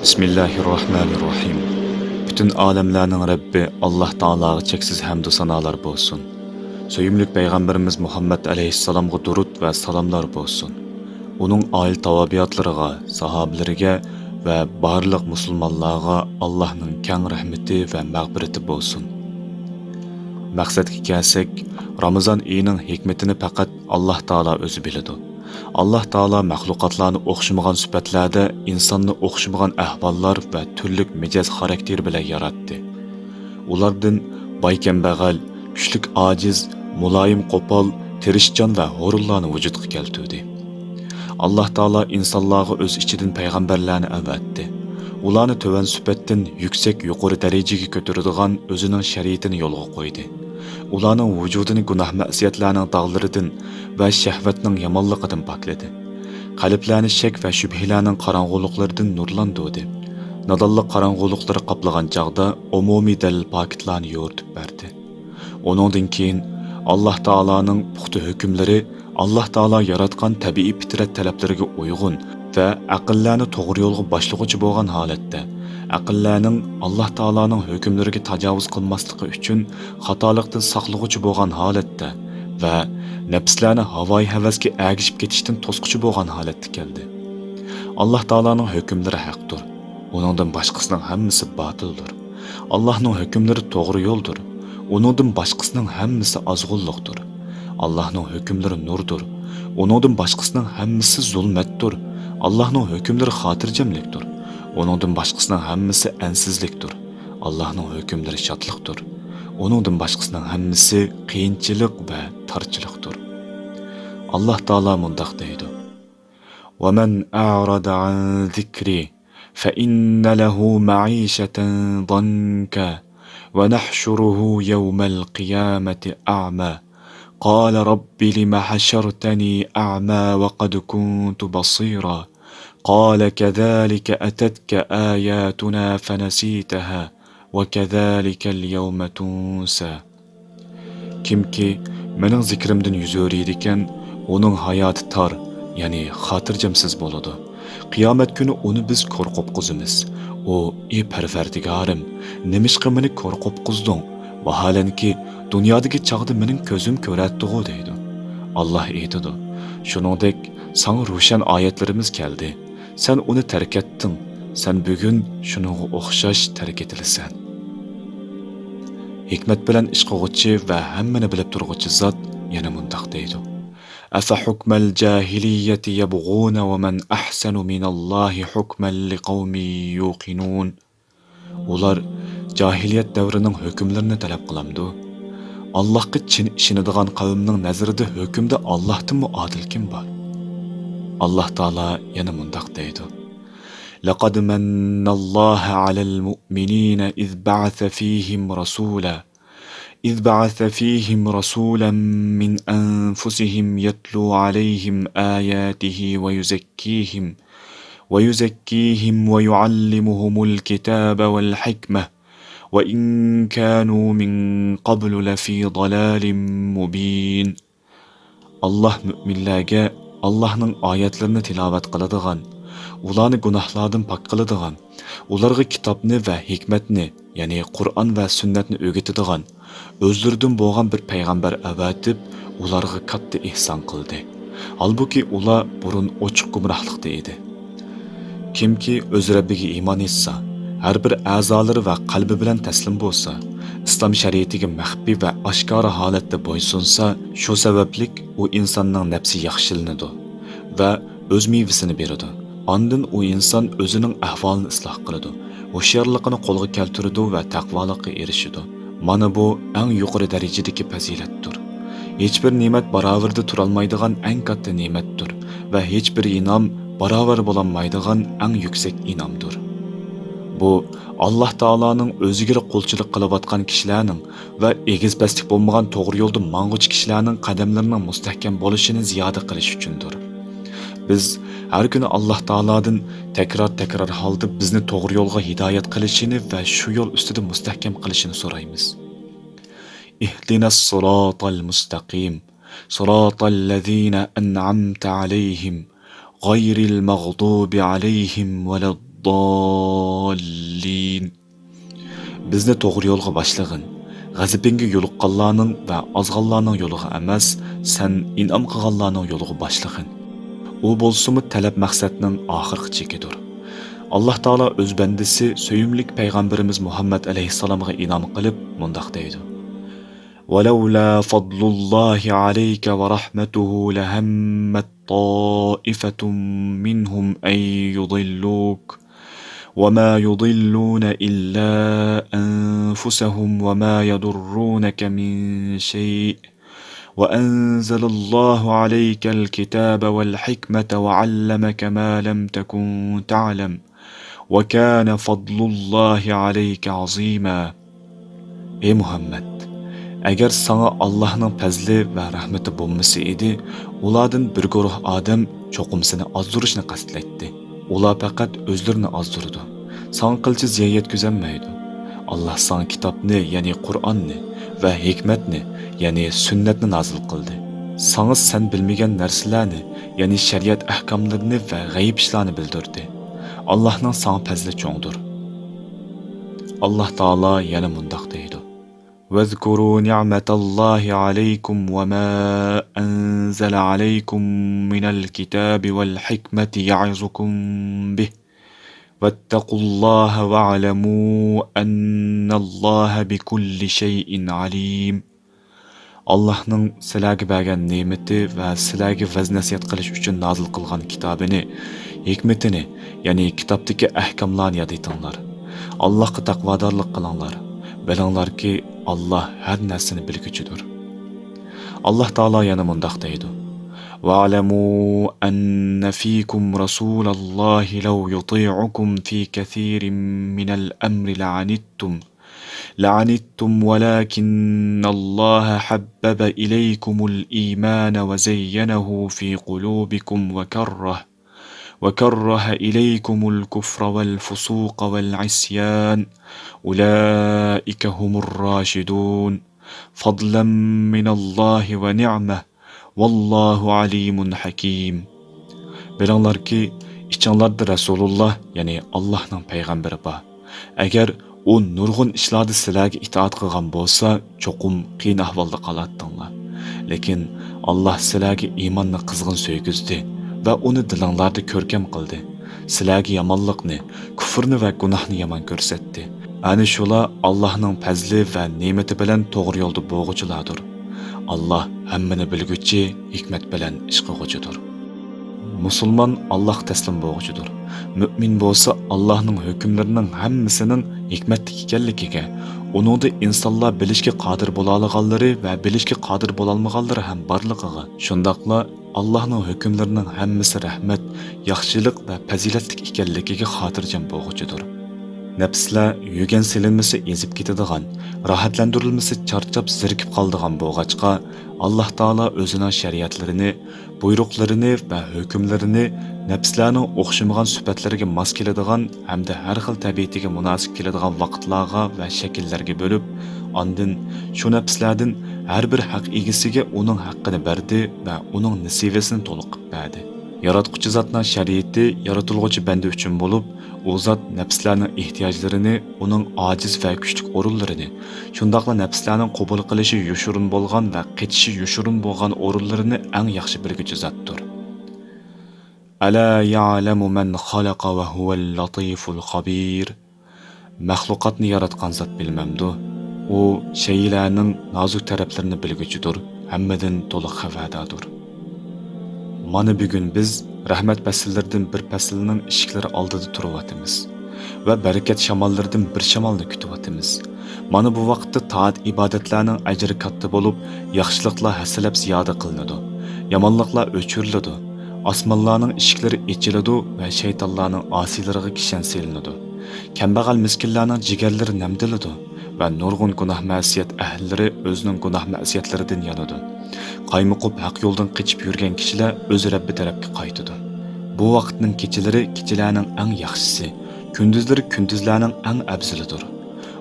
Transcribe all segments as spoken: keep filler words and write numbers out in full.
بىسمىللاھىررەھمانىررەھىم. پۈتۈن ئالەملەرنىڭ رەببى ئاللاھ تائالاغا چەكسىز ھەمدۇ سانالار بولسۇن. سۆيۈملۈك پەيغەمبىرىمىز مۇھەممەد ئەلەيھىسسالامغا دۇرۇت ۋە سالاملار بولسۇن. ئۇنىڭ ئائىلە تاۋابىئاتلىرىغا، ساھابىلىرىگە ۋە بارلىق مۇسۇلمانلارغا ئاللاھنىڭ كەڭ رەھمىتى ۋە مەغپىرىتى بولسۇن. مەقسەتكە كەلسەك، رامىزان ئېيىنىڭ ھېكمىتىنى پەقەت ئاللاھ تائالا ئۆزى بىلىدۇ. ئاللاھ تائالا مەخلۇقاتلارنى ئوخشىمىغان سۈپەتلەردە، ئىنساننى ئوخشىمىغان ئەھۋاللار ۋە تۈرلۈك مىجەز خاراكتېرى بىلەن ياراتتى. ئۇلاردىن باي-كەمبەغەل، كۈچلۈك-ئاجىز، مۇلايىم-قوپال، تىرىشچان ۋە ھۇرۇنلارنى ۋۇجۇدقا كەلتۈردى. ئاللاھ تائالا ئىنسانلارغا ئۆز ئىچىدىن پەيغەمبەرلەرنى ئەۋەتتى. ئۇلارنى تۆۋەن سۈپەتتىن يۈكسەك يۇقىرى دەرىجىگە كۆتۈرىدىغان ئۆزىنىڭ شەرىئىتىنى يولغا قويدى. ئۇلارنىڭ ۋۇجۇدىنى گۇناھ-مەسىيەتلەرنىڭ داغلىرىدىن ۋە شەھۋەتنىڭ يامانلىقىدىن پاكلىدى. قەلبلەرنى شەك ۋە شۈبھىلەرنىڭ قاراڭغۇلۇقلىرىدىن نۇرلاندۇردى. نادانلىق قاراڭغۇلۇقلىرى قاپلىغان چاغدا ئومۇمىي دەلىل-پاكىتلارنى يورۇتۇپ بەردى. ئۇنىڭدىن كېيىن ئاللاھ تائالانىڭ پۇختا ھۆكۈملىرى ئاللاھ تائالا ياراتقان تەبىئىي پىترەت تەلەپلىرىگە ئۇيغۇن ۋە ئەقىللەرنى توغرا يولغا باشلىغۇچى بولغان ھالەتتە، ئەقىللەرنىڭ ئاللاھ تائالانىڭ ھۆكۈملىرىگە تاجاۋۇز قىلماسلىقى ئۈچۈن خاتالىقتىن ساقلىغۇچى بولغان ھالەتتە ۋە نەپسلەرنى ھاۋايى ھەۋەسكە ئەگىشىپ كېتىشتىن توسقۇچى بولغان ھالەتتە كەلدى. ئاللاھ تائالانىڭ ھۆكۈملىرى ھەقتۇر. ئۇنىڭدىن باشقىسىنىڭ ھەممىسى باتىلدۇر. ئاللاھنىڭ ھۆكۈملىرى توغرا يولدۇر. ئۇنىڭدىن باشقىسىنىڭ ھەممىسى ئازغۇنلۇقتۇر. ئاللاھنىڭ ھۆكۈملىرى نۇردۇر. ئۇنىڭدىن باشقىسىنىڭ ھەممىسى زۇلمەتتۇر. ئاللاھنىڭ ھۆكۈملىرى خاتىرجەملىكتۇر. ئۇنىڭدىن باشقىسىنىڭ ھەممىسى ئەنسىزلىكتۇر. ئاللاھنىڭ ھۆكۈملىرى شادلىقتۇر. ئۇنىڭدىن باشقىسىنىڭ ھەممىسى قىيىنچىلىق ۋە تارچىلىقتۇر. ئاللاھ تائالا مۇنداق دەيدۇ: ومن أعرض عن ذكري فإن له معيشة ضنكا ونحشره يوم القيامة أعمى قال رب لم حشرتني أعمى وقد كنت بصيرا قال كذلك أتتك آياتنا فنسيتها وكذلك اليوم تنسى. كىمكى مېنىڭ زىكرىمدىن يۈز ئۆرۈيدىكەن، ئۇنىڭ ھاياتى تار، يەنى خاتىرجەمسىز بولىدۇ. قىيامەت كۈنى ئۇنى بىز كور قوپقۇزىمىز. ئۇ: «ئى پەرۋەردىگارىم، نېمىشقا مېنى كور قوپقۇزدۇڭ؟ ۋاھالەنكى، دۇنيادىكى چاغدا مېنىڭ كۆزۈم كۆرەتتىغۇ» دەيدۇ. ئاللاھ ئېيتىدۇ: «شۇنىڭدەك ساڭا روشەن ئايەتلىرىمىز كەلدى. سەن ئۇنى تەرك ئەتتىڭ. سەن بۈگۈن شۇنىڭغا ئوخشاش تەرك ئېتىلىسەن.» ھېكمەت بىلەن ئىش قىلغۇچى ۋە ھەممىنى بىلىپ تۇرغۇچى زات يەنە مۇنداق دەيدۇ: أفحكم الجاهلية يبغون ومن أحسن من الله حكما لقوم يوقنون. ئۇلار جاھىلىيەت دەۋرىنىڭ ھۆكۈملىرىنى تەلەپ قىلامدۇ؟ ئاللاھقا چىن ئىشىنىدىغان قەۋمنىڭ نەزىرىدە ھۆكۈمدە ئاللاھتىنمۇ ئادىل كىم بار؟ ئاللاھ تائالا يەنە مۇنداق دەيدۇ: لقد من الله على المؤمنين إذ بعث فيهم رسولا إذ بعث فيهم رسولا من أنفسهم يتلو عليهم آياته ويزكيهم ويزكيهم ويعلمهم الكتاب والحكمة وإن كانوا من قبل لفي ضلال مبين. ئاللاھ مۆمىنلەرگە ئاللاھنىڭ ئايەتلىرىنى تىلاۋەت قىلىدىغان، ئۇلارنى گۇناھلاردىن پاك قىلىدىغان، ئۇلارغا كىتابنى ۋە ھېكمەتنى، يەنى قۇرئان ۋە سۈننەتنى ئۆگىتىدىغان، ئۆزلىرىدىن بولغان بىر پەيغەمبەر ئەۋەتىپ، ئۇلارغا كاتتا ئېھسان قىلدى. ھالبۇكى، ئۇلار بۇرۇن ئوچۇق گۇمراھلىقتا ئىدى. كىمكى ئۆز رەببىگە ئىمان ئېيتسا، ھەر بىر ئەزالىرى ۋە قەلبى بىلەن تەسلىم بولسا، ئىسلام شەرىئىتىگە مەخپىي ۋە ئاشكارا ھالەتتە بويسۇنسا، شۇ سەۋەبلىك ئۇ ئىنساننىڭ نەپسى ياخشىلىنىدۇ ۋە ئۆز مېۋىسىنى بېرىدۇ. ئاندىن ئۇ ئىنسان ئۆزىنىڭ ئەھۋالىنى ئىسلاھ قىلىدۇ، ھوشيارلىقىنى قولغا كەلتۈرىدۇ ۋە تەقۋالىققا ئېرىشىدۇ. مانا بۇ ئەڭ يۇقىرى دەرىجىدىكى پەزىلەتتۇر. ھېچبىر نېمەت باراۋىرىدا تۇرالمايدىغان ئەڭ كاتتا نېمەتتۇر ۋە ھېچبىر ئىنئام باراۋەر بولالمايدىغان ئەڭ يۈكسەك ئىنئامدۇر. بۇ، ئاللاھ تائالانىڭ ئۆزىگىلا قۇلچىلىق قىلىۋاتقان كىشىلەرنىڭ ۋە ئېگىز-پەسلىك بولمىغان توغرا يولدا ماڭغۇچى كىشىلەرنىڭ قەدەملىرىنىڭ مۇستەھكەم بولۇشىنى زىيادە قىلىش ئۈچۈندۇر. بىز ھەر كۈنى ئاللاھ تائالادىن تەكرار-تەكرار ھالدا بىزنى توغرا يولغا ھىدايەت قىلىشىنى ۋە شۇ يول ئۈستىدە مۇستەھكەم قىلىشىنى سورايمىز. اهدنا الصراط المستقيم، صراط الذين أنعمت عليهم، غير المغضوب عليهم ولا الضالين. بىزنى توغرا يولغا باشلىغىن. غەزىپىڭگە يولۇققانلارنىڭ ۋە ئازغانلارنىڭ يولىغا ئەمەس، سەن ئىنئام قىلغانلارنىڭ يولىغا باشلىغىن. ئۇ بولسىمۇ تەلەپ مەقسەتنىڭ ئاخىرقى چېكىدۇر. ئاللاھ تائالا ئۆز بەندىسى سۆيۈملۈك پەيغەمبىرىمىز مۇھەممەد ئەلەيھىسسالامغا ئىنئام قىلىپ مۇنداق دەيدۇ: ولولا فضل الله عليك ورحمته لهمت طائفة منهم أن يضلوك وما يضلون إلا أنفسهم وما يضرونك من شيء وأنزل الله عليك الكتاب والحكمة وعلمك ما لم تكن تعلم وكان فضل الله عليك عظيما. ئەي مۇھەممەد، ئەگەر ساڭا ئاللاھنىڭ پەزلى ۋە رەھمىتى بولمىسا ئىدى، ئۇلاردىن بىر گۇرۇھ ئادەم چوقۇم سېنى ئازدۇرۇشنى قەستلەيتتى. ئۇلار پەقەت ئۆزلىرىنى ئازدۇرىدۇ. ساڭا قىلچە زىيان يەتكۈزەلمەيدۇ. ئاللاھ ساڭا كىتابنى، يەنى قۇرئاننى ۋە ھېكمەتنى، يەنى سۈننەتنى نازىل قىلدى. ساڭا سەن بىلمىگەن نەرسىلەرنى، يەنى شەرىئەت ئەھكاملىرىنى ۋە غەيىب ئىشلارنى بىلدۈردى. ئاللاھنىڭ ساڭا پەزلى چوڭدۇر. ئاللاھ تائالا يەنە مۇنداق دەيدۇ: واذكروا نعمة الله عليكم وما أنزل عليكم من الكتاب والحكمة يعظكم به واتقوا الله واعلموا أن الله بكل شيء عليم. ئاللاھنىڭ سىلەرگە بەرگەن نېمىتى ۋە سىلەرگە ۋەز-نەسىھەت قىلىش ئۈچۈن نازىل قىلغان كىتابىنى، ھېكمىتىنى، يەنى كىتابتىكى ئەھكاملارنى ياد ئېتىڭلار. ئاللاھقا تەقۋادارلىق قىلىڭلار. بىلىڭلاركى، ئاللاھ ھەر نەرسىنى بىلگۈچىدۇر. ئاللاھ تائالا يەنە مۇنداق دەيدۇ: واعلموا أن فيكم رسول الله لو يطيعكم في كثير من الأمر لعنتم لعنتم ولكن الله حبب إليكم الإيمان وزينه في قلوبكم وكره وكره إليكم الكفر والفسوق والعصيان أولئك هم الراشدون فضلا من الله ونعمة والله عليم حكيم. بىلىڭلاركى، ئىچىڭلاردا رەسۇلۇللا، يەنى ئاللاھنىڭ پەيغەمبىرى بار. ئەگەر ئۇ نۇرغۇن ئىشلاردا سىلەرگە ئىتائەت قىلغان بولسا، چوقۇم قىيىن ئەھۋالدا قالاتتىڭلار. لېكىن ئاللاھ سىلەرگە ئىماننى قىزغىن سۆيگۈزدى ۋە ئۇنى دىلىڭلاردا كۆركەم قىلدى. سىلەرگە يامانلىقنى، كۇفرنى ۋە گۇناھنى يامان كۆرسەتتى. ئەنە شۇلار ئاللاھنىڭ پەزلى ۋە نېمىتى بىلەن توغرا يولدا بولغۇچىلاردۇر. ئاللاھ ھەممىنى بىلگۈچى، ھېكمەت بىلەن ئىش قىلغۇچىدۇر. مۇسۇلمان ئاللاھقا تەسلىم بولغۇچىدۇر. مۆمىن بولسا ئاللاھنىڭ ھۆكۈملىرىنىڭ ھەممىسىنىڭ ھېكمەتلىك ئىكەنلىكىگە، ئۇنىڭدا ئىنسانلار بىلىشكە قادىر بولالىغانلىرى ۋە بىلىشكە قادىر بولالمىغانلىرى ھەم بارلىقىغا، شۇنداقلا ئاللاھنىڭ ھۆكۈملىرىنىڭ ھەممىسى رەھمەت، ياخشىلىق ۋە پەزىلەتلىك ئىكەنلىكىگە خاتىرجەم بولغۇچىدۇر. نەپسلەر يۆگەن سېلىنمىسا ئېزىپ كېتىدىغان، راھەتلەندۈرۈلمىسا چارچاپ زېرىكىپ قالىدىغان بولغاچقا، ئاللاھ تائالا ئۆزىنىڭ شەرىئەتلىرىنى، بۇيرۇقلىرىنى ۋە ھۆكۈملىرىنى نەپسلەرنىڭ ئوخشىمىغان سۈپەتلىرىگە ماس كېلىدىغان ھەمدە ھەر خىل تەبىئىتىگە مۇناسىپ كېلىدىغان ۋاقىتلارغا ۋە شەكىللەرگە بۆلۈپ، ئاندىن شۇ نەپسلەردىن ھەر بىر ھەق ئىگىسىگە ئۇنىڭ ھەققىنى بەردى ۋە ئۇنىڭ نېسىۋىسىنى تولۇق قىلىپ بەردى. ياراتقۇچى زاتنىڭ شەرىئىتى يارىتىلغۇچى بەندە ئۈچۈن بولۇپ، ئۇ زات نەپسلەرنىڭ ئېھتىياجلىرىنى، ئۇنىڭ ئاجىز ۋە كۈچلۈك ئورۇنلىرىنى، شۇنداقلا نەپسلەرنىڭ قوبۇل قىلىشى يوشۇرۇن بولغان ۋە قېچىشى يوشۇرۇن بولغان ئورۇنلىرىنى ئەڭ ياخشى بىلگۈچى زاتتۇر. ألا يعلم من خلق وهو اللطيف الخبير. مەخلۇقاتنى ياراتقان زات بىلمەمدۇ؟ ئۇ شەيئىلەرنىڭ نازۇك تەرەپلىرىنى بىلگۈچىدۇر، ھەممىدىن تولۇق خەۋەرداردۇر. مانا بۈگۈن بىز رەھمەت پەسىللىرىدىن بىر پەسىلنىڭ ئىشىكلىرى ئالدىدا تۇرۇۋاتىمىز ۋە بەرىكەت شاماللىرىدىن بىر شامالنى كۈتۈۋاتىمىز. مانا بۇ ۋاقىتتا تائەت-ئىبادەتلەرنىڭ ئەجرى كاتتا بولۇپ، ياخشىلىقلار ھەسسىلەپ زىيادە قىلىنىدۇ، يامانلىقلار ئۆچۈرۈلىدۇ، ئاسمانلارنىڭ ئىشىكلىرى ئېچىلىدۇ ۋە شەيتانلارنىڭ ئاسىيلىرىغا كىشەن سېلىنىدۇ. كەمبەغەل مىسكىنلەرنىڭ جىگەرلىرى نەمدىلىدۇ ۋە نۇرغۇن گۇناھ-مەسىيەت ئەھلىلىرى ئۆزىنىڭ گۇناھ-مەسىيەتلىرىدىن يانىدۇ. قايمۇقۇپ ھەق يولدىن قېچىپ يۈرگەن كىشىلەر ئۆز رەببى تەرەپكە قايتىدۇ. بۇ ۋاقىتنىڭ كېچىلىرى كېچىلەرنىڭ ئەڭ ياخشىسى، كۈندۈزلىرى كۈندۈزلەرنىڭ ئەڭ ئەپزىلىدۇر.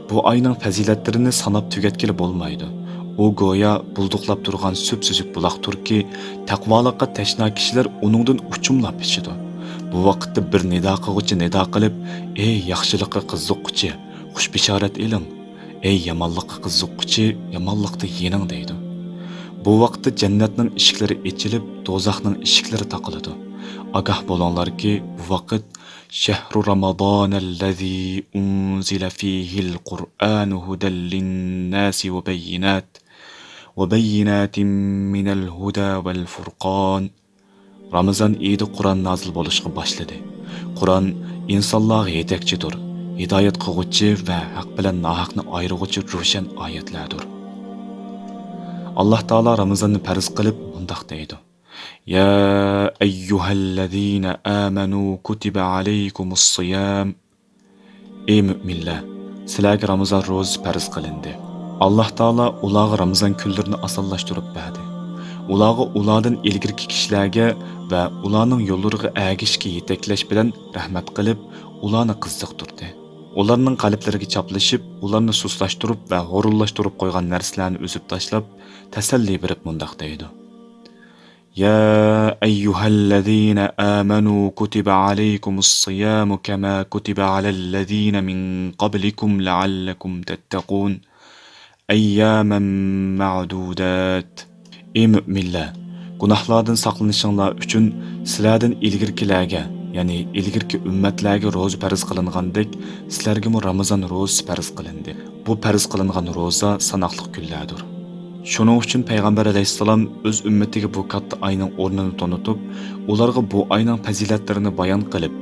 بۇ ئاينىڭ پەزىلەتلىرىنى ساناپ تۈگەتكىلى بولمايدۇ. ئۇ گويا بۇلدۇقلاپ تۇرغان سۈپسۈزۈك بۇلاقتۇركى، تەقۋالىققا تەشنا كىشىلەر ئۇنىڭدىن ئۇچۇملاپ ئىچىدۇ. بۇ ۋاقىتتا بىر نىدا قىلغۇچى نىدا قىلىپ، ئەي ياخشىلىققا قىزىققۇچى، خۇش بېشارەت ئېلىڭ! ئەي يامانلىققا قىزىققۇچى، يامانلىقتا يېنىڭ دەيدۇ. بۇ ۋاقىتتا جەننەتنىڭ ئىشىكلىرى ئېچىلىپ، دوزاخنىڭ ئىشىكلىرى تاقىلىدۇ. ئاگاھ بولۇڭلاركى، بۇ ۋاقىت شەھرۇ رامازانەللەزى ئۇنزىلە فىھىل قۇرئانۇ ھۇدەل لىنناسى ۋە بەييىنات، ۋە بەييىناتىم مىنەل ھۇدە ۋەل فۇرقان. رامىزان ئېيىدا قۇرئان نازىل بولۇشقا باشلىدى. قۇرئان ئىنسانلارغا يېتەكچىدۇر، ھىدايەت قىلغۇچى ۋە ھەق بىلەن ناھەقنى ئايرىغۇچى روشەن ئايەتلەردۇر. ئاللاھ تائالا رامىزاننى پەرز قىلىپ مۇنداق دەيدۇ: يا أيها الذين آمنوا كتب عليكم الصيام. ئەي مۆمىنلەر، سىلەرگە رامىزان روزىسى پەرز قىلىندى. ئاللاھ تائالا ئۇلارغا رامىزان كۈنلىرىنى ئاسانلاشتۇرۇپ بەردى. ئۇلارغا ئۇلاردىن ئىلگىرىكى كىشىلەرگە ۋە ئۇلارنىڭ يوللىرىغا ئەگىشىشكە يېتەكلەش بىلەن رەھمەت قىلىپ، ئۇلارنى قىزىقتۇردى. ئۇلارنىڭ قەلبلىرىگە چاپلىشىپ، ئۇلارنى سۇسلاشتۇرۇپ ۋە ھۇرۇنلاشتۇرۇپ قويغان نەرسىلەرنى ئۈزۈپ تاشلاپ، تەسەللى بېرىپ مۇنداق دەيدۇ: يا أيها الذين آمنوا كتب عليكم الصيام كما كتب على الذين من قبلكم لعلكم تتقون. أياما معدودات. ئەي مۆمىنلەر، گۇناھلاردىن ساقلىنىشىڭلار ئۈچۈن سىلەردىن ئىلگىرىكىلەرگە، يەنى ئىلگىرىكى ئۈممەتلەرگە روزا پەرز قىلىنغاندەك، سىلەرگىمۇ رامىزان روزىسى پەرز قىلىندى. بۇ پەرز قىلىنغان روزا ساناقلىق كۈنلەردۇر. شۇنىڭ ئۈچۈن پەيغەمبەر ئەلەيھىسسالام ئۆز ئۈممىتىگە بۇ كاتتا ئاينىڭ ئورنىنى تونۇتۇپ، ئۇلارغا بۇ ئاينىڭ پەزىلەتلىرىنى بايان قىلىپ،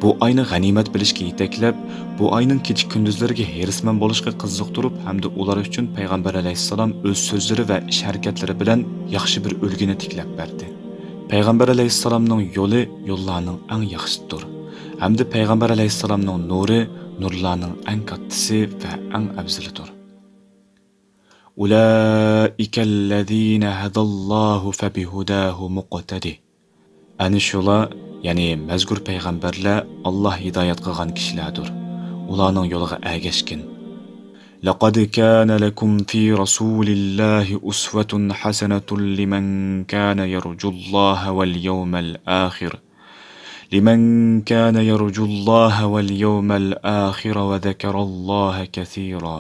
بۇ ئاينى غەنىيمەت بىلىشكە يېتەكلەپ، بۇ ئاينىڭ كېچە-كۈندۈزلىرىگە ھېرىسمەن بولۇشقا قىزىقتۇرۇپ ھەمدە ئۇلار ئۈچۈن پەيغەمبەر ئەلەيھىسسالام ئۆز سۆزلىرى ۋە ئىش-ھەرىكەتلىرى بىلەن ياخشى بىر ئۈلگىنى تىكلەپ بەردى. پەيغەمبەر ئەلەيھىسسالامنىڭ يولى يوللارنىڭ ئەڭ ياخشىسىدۇر ھەمدە پەيغەمبەر ئەلەيھىسسالامنىڭ نۇرى نۇرلارنىڭ ئەڭ كاتتىسى ۋە ئەڭ ئەۋزىلىدۇر. أولئك الذين هدى الله فبهداه مقتده. ئەنە شۇلار، يەنى مەزكۇر پەيغەمبەرلەر ئاللاھ ھىدايەت قىلغان كىشىلەردۇر. ئۇلارنىڭ يولىغا ئەگەشكىن. لقد كان لكم في رسول الله أسوة حسنة لمن كان يرجو الله واليوم الآخر. لمن كان يرجو الله واليوم الآخر وذكر الله كثيرا.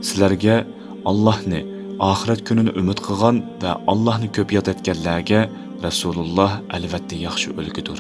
سىلەرگە ئاللاھنى، ئاخىرەت كۈنىنى ئۈمىد قىلغان ۋە ئاللاھنى كۆپ ياد ئەتكەنلەرگە رەسۇلۇللاھ ئەلۋەتتە ياخشى ئۈلگىدۇر.